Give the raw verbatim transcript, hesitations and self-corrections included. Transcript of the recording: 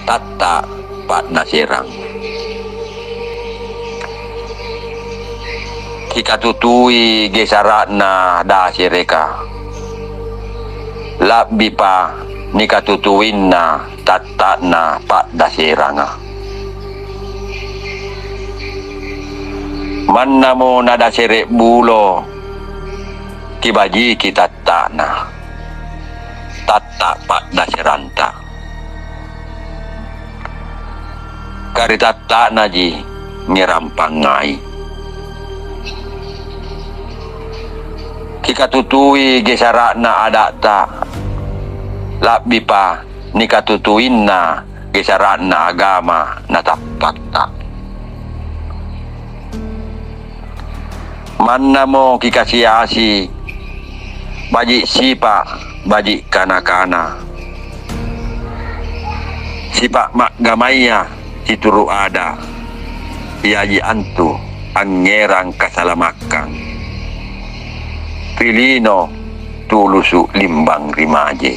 Tatta' pa'daserang. Kikatutui gesara'na dasereka, la'bipa nikatutuinna tatta'na pa'daseranga. Mannamo nadasere' bulo, kibajiki tatta'na, tatta' pa'daseranta. Karitatta'naji ngerang pangngai. Kikatutui gesara'na ada'ta, la'bipa nikatutuinna gesara'na agama na tappakta. Mannamo kikasiasi, baji' sipa', baji' kana-kana. Sipa' ma'gamaya situru' ada', iaji antu angngerang kasalamakkang. Ri lino tulusu' limbang ri maje.